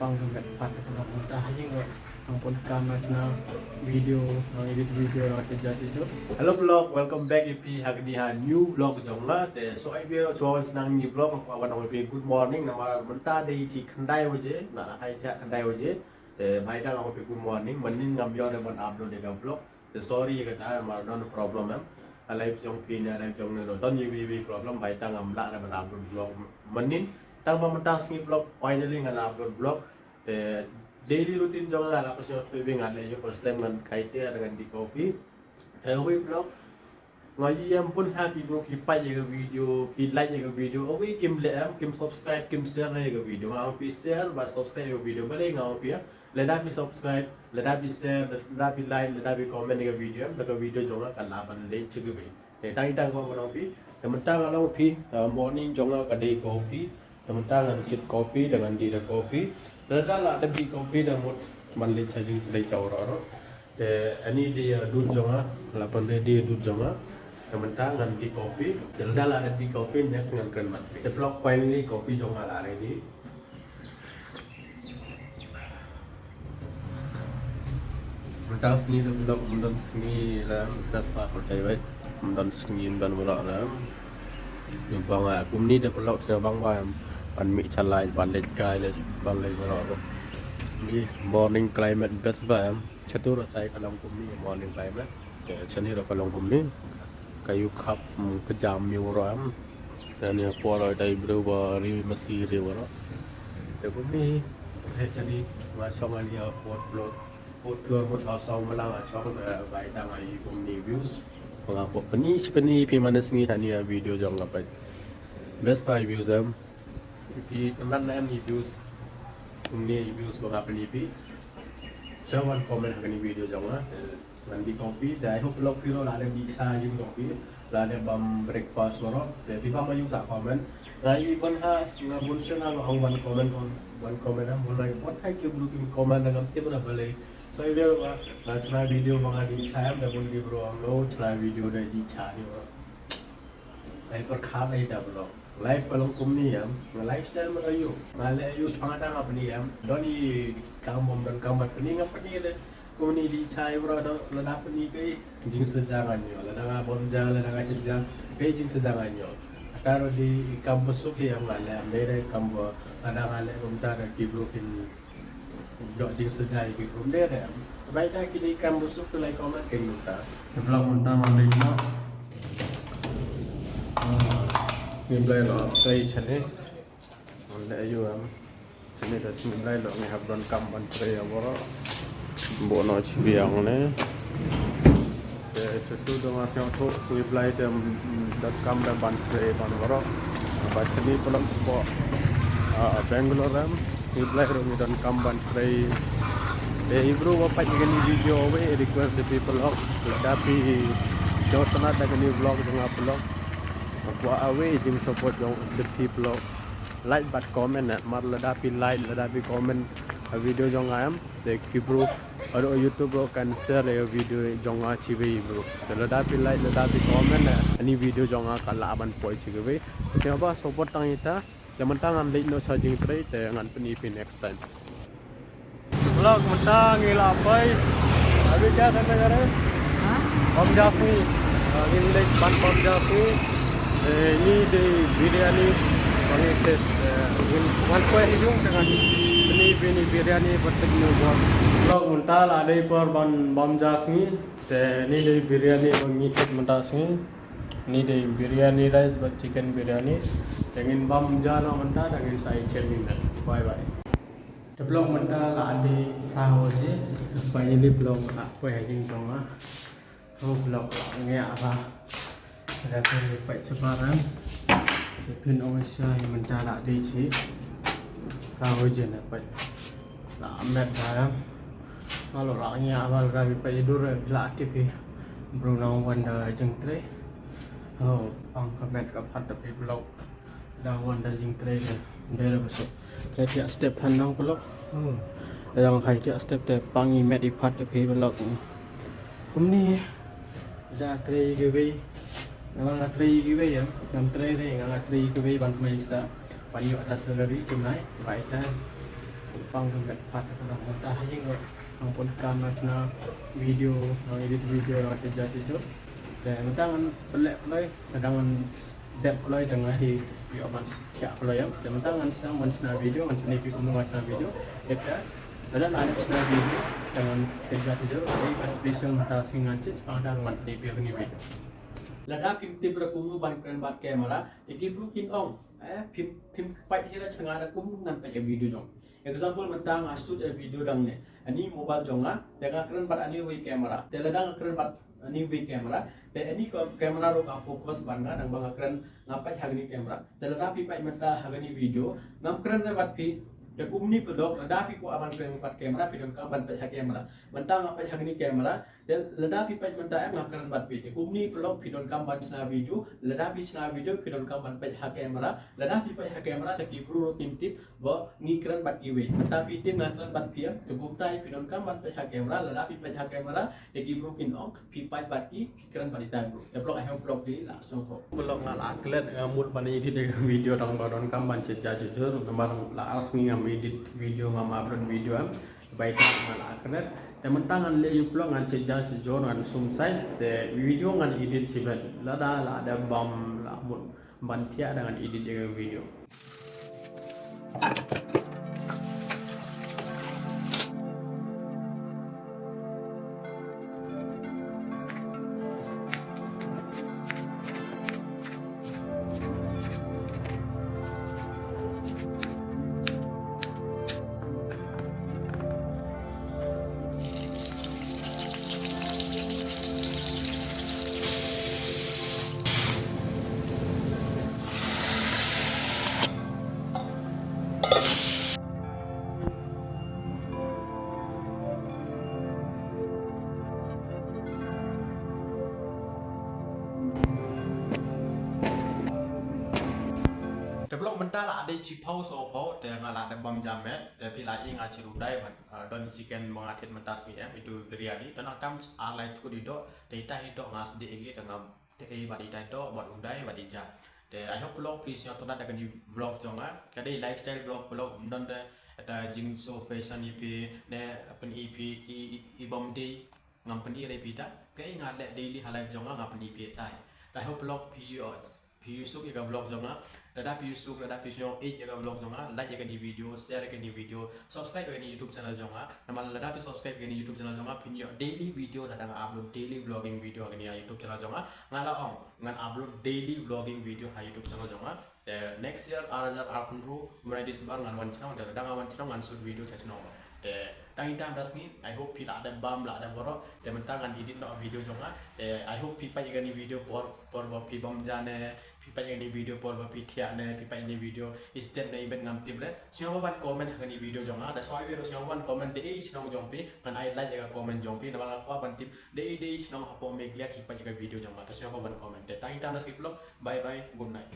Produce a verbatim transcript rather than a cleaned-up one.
Pang ka met pat ka long mynta ha ïing ruh. Nang pun kam na chna video, nang edit video, nang sejak situ. Hello vlog, welcome back ïa phi ha kane ha new vlog jong nga. Te so ai video chuan snang ni vlog, nga kwah ban ong ïa phi good morning, namar mynta dei chi khyndai baje, nga la hai thiah khyndai baje. Te bhai dang ong ïa phi good morning, mynnin ngam ïoh re ban upload ïa ka vlog. Te sorry ïa kata, namar don problem em. Ha life jong phi ne life jong nga don iwei iwei problem, bad tang ngam lah ban upload vlog mynnin. Tang ba mynta sngi vlog, finally ngan upload vlog. Te daily routine jong nga la ka shu thoi bad nga leh ïa first time ngan kai te ngan dih coffee. Te wei vlog. Nga ïam bun ha ki bro ki peit ïa ka video, ki like ïa ka video. Wei kim leh em, kim subscribe, kim share ïa ka video. Nga ong phi share bad subscribe ïa ka video. Balei nga ong phi ïa. Lada phi subscribe, lada phi share, lada phi like, lada phi comment ïa ka video, da ka video jong nga kan lah ban leit sha kiwei. Te tang ita ko ban ong phi. Te mynta nga ong phi, uh, morning jong nga ka dei coffee. Te mynta ngan kit coffee, da ngan dih da coffee. Te lada la dep dih coffee da mut ban leit sha jingtrei sha u roro. Te ani dei, uh, dud jong nga, la pynready dud jong nga. Te mynta ngan dih coffee. Te lada la dep dih coffee, next ngan kren bad phi. Te vlog, finally coffee jong nga la ready. Mynta sngi da vlog, mynta sngi la best pa ko tai wai. Mynta sngi mynta vlog la. Yu bang a kumni da vlog sa bang ba ban mih chalai ban leit kai leit ban leit vlog. Ni morning climate best ba em. Chatur tai ka long kumni morning climate. Te chani ro ka long kumni. Ka yu khap, mm, ka jam mi waro em. Te ni por ro tai bru ba ri masi ri waro. Te kumni. Te chani ma chong ani a fourth floor. Fourth floor mut ha song malang a chong, eh, bai tang ai kumni views. Nga ko pani si pani pi mana sngi hani a video jong ka pai. Best pa views em. Pi teman na em ni views. Kumni views ko ka pani pi. Sa wan comment hani video jong nga. Ngan dih coffee, te I hope vlog phi ruh la dep dih cha ïing jong phi, la dep bam breakfast baroh, te phi bam ïa u sa comment. Nga i ban ha, nga bun sien nga ong ban comment, ong ban comment, am bun lai, bun hai ki bru ki comment, ngam tip ruh balei. So i dei ba, nga chna video ba nga dih cha em, da bun ki bru ong lo, chna video da dih cha ni ba. Ai pyrkhat ai da vlog. Life ka long kumne em, nga lifestyle ma ayu. Nga leh ayu chang ta nga pyni em. Don i kam bym don kam bad pyni nga pyni de. Kumne dih cha i bro do lada pyni kai jingsajang anyo. Lada nga bym ja lada nga ja kai jingsajang anyo. Ata ro dei i kam ba suk em nga leh em dei dei kam ba lada nga leh kumta da ki bro kin Dok jingsajai ki kumne de. Bai da kine kam busuk tu lai comment kin mynta. Vlog mynta ngan dei no. Sngewblei lo kai chane. Ngan dei ayu am. Chane da sngewblei lo ngi hap don kam ban trei ïa boro. Bo no chibiang ne. Te chutu dong a sngewthuh sngewblei te, mm, dot kam da ban trei ban warok. Ba chani pelok po, ah, Bangalore em sngewblei ruh ngi don kam ban trei. Te i bru wa pait kani video we request the people of lada phi jot na da kani vlog jong a pelok. Wa awe jing support jong the people of like bad comment na mar lada phi like lada phi comment a video jong a em. Te ki bru, ado YouTube bru kan share le video jong nga chiwei bru. Te lada phi like, lada phi comment, ani video jong nga kan lah ban poi chiwei. Te ba support tang ita, te mynta ngan leit noh sha jingtrei, te ngan pyni phi next time. Vlog mynta ngi la poi. Abi kya karne ja rahe? Bam ja sngi. Ah, ngin leit ban bam ja sngi. Eh, ini dei biryani. Bang ite, eh, ngin wan poi hi jong jangan. Ini, ini biryani patik ni bos. Vlog mynta la dei por ban bam ja sngi. Te ini dei biryani bang ite mynta sngi. Ini dei biryani rice bad chicken biryani. Te ngin bam ja noh mynta da ngin sa ïa chem ïa met. Bye bye. Te vlog mynta la dei phra baje. Finally vlog la poi ha ïing jong nga. Ho vlog la ngiah bha. Lada phi peit shabar em. Te phin ong shisha ïa mynta la dei shi phra baje na peit. La met bha em. Nga lo la ngiah bha lada phi peit dur phi la tip hi. Bru nang wan da jingtrei. Ho pang ka met ka phat da phi vlog. Da wan da jingtrei da. Dei da ba suk. Khai tiak step than nang pelok. Oh. Da dang khai tiak step te pang i met i phat te phi pelok. Kumne. Da trei kiwei. Nga nga trei kiwei ya. Ngam trei re nga nga trei kiwei ban mai sa. Ban ïoh da salary jemnai. Bai ta. Pang ka met pat ka dang mynta ha ïing, ngan pun kam na chna video, ngan edit video, ngan sejja sejur. Te mynta ngan pynleh kloi, te dang ngan dep kloi, te ngan hi ïoh ban thiah kloi ïa. Te mynta ngan sdang ban chna video, ngan pyni phi kumno ngan chna video. Te lada la dep chna video, te ngan sejja sejur. Te ka special mynta sngi ngan chit, pang dang ngan pyni phi kane video. Lada phim tip ruh kumno ban kren bad camera, te ki bru kin ong, eh, phim, phim pait hi ruh sngewbha da kumno ngan pait ïa video jong. Example, mynta nga shoot ïa video dang ne. Ani mobile jong nga, te nga kren bad ani wei camera. Te lada nga kren bad ani wei camera, te ani ko-, camera ruh ka focus bad nga, dang ba nga kren, nga pait ha kane camera. Te lada phi pait mynta ha kane video, ngam kren re bad phi, te kumne paralok, lada phi kwah ban kren bad camera, phi donkam ban pait ha camera. Mynta nga pait ha kane camera, te lada phi pait mynta em nga kren bad phi. Te kumne paralok phi donkam ban chna video, lada phi chna video phi donkam ban pait ha camera, lada phi pait ha camera te ki bru ruh kin tip ba ngi kren bad kiwei. Mynta phi tip nga kren bad phi em, te kumta phi donkam ban pait ha camera, lada phi pait ha camera te ki bru kin ong phi pait bad ki, phi kren bad ita bru. Te paralok, I hope paralok phi la sngewthuh. Paralok, nga la klet, nga mut ban edit ïa ka video tang ba donkam ban sejja sejur, namar la ar sngi ngam edit video, ngam upload video em. Ba ita nga la klet. Te mynta ngan leh ïa u paralok, ngan sejja sejur, ngan sum sait, te video ngan edit shibit. Lada la dep bam, la mut ban thiah, te ngan edit ïa ka video. Te paralok, mynta la dei shiphew sawphew, te nga la dep bam ja met, te phi la i nga shu dei ban, eh, don chicken ba nga thied mynta sngi em, itu biryani, te nangta ar lai tuid i doh, te ita i doh nga sdie ïa ki, te nga Te ei bad ita i doh, bad u dei, bad i ja. Te I hope paralok phi sngewtynnat da kane vlog jong nga. Ka dei lifestyle vlog paralok, ym don de ita jingshow fashion ïa phi, ne pyni phi i, i, i bym dei, ngam pyni re phi ta. Kaei nga leh daily ha life jong nga, nga pyni phi tai. Te I hope paralok phi ïoh, phi ïoh suk ïa ka vlog jong nga. Lada phi ïoh suk, lada phi sngewthuh ïa ka vlog jong nga, like ïa kane video, share ïa kane video, subscribe ïa kane YouTube channel jong nga. Namar lada phi subscribe ïa kane YouTube channel jong nga, phin ïoh daily video, lada nga upload daily vlogging video ha kane ïa YouTube channel jong nga. Nga la ong, ngan upload daily vlogging video ha YouTube channel jong nga. Te next year, ar hajar arphew hynriew, mynta December ngan wan shnong, te lada nga wan shnong ngan shoot video sha shnong. Te tang ita mynta sngi, I hope phi la dep bam, la dep waroh, te mynta ngan edit noh video jong nga. Te I hope phi peit ïa kane video por, por ba phi bam ja ne, phi peit ïa kane video por ba phi thiah ne, phi peit ïa kane video i step ne i bet ngam tip re. Sngewbha ban comment ha kane video jong nga. Da shu ïa video sngewbha ban comment dei shnong jong phi, ngan ai like ïa ka comment jong phi, namar nga kwah ban tip dei dei shnong hapoh Meghalaya phi peit ïa ka video jong nga. Da sngewbha ban comment. Te tang ita mynta sngi paralok, bye bye, good night.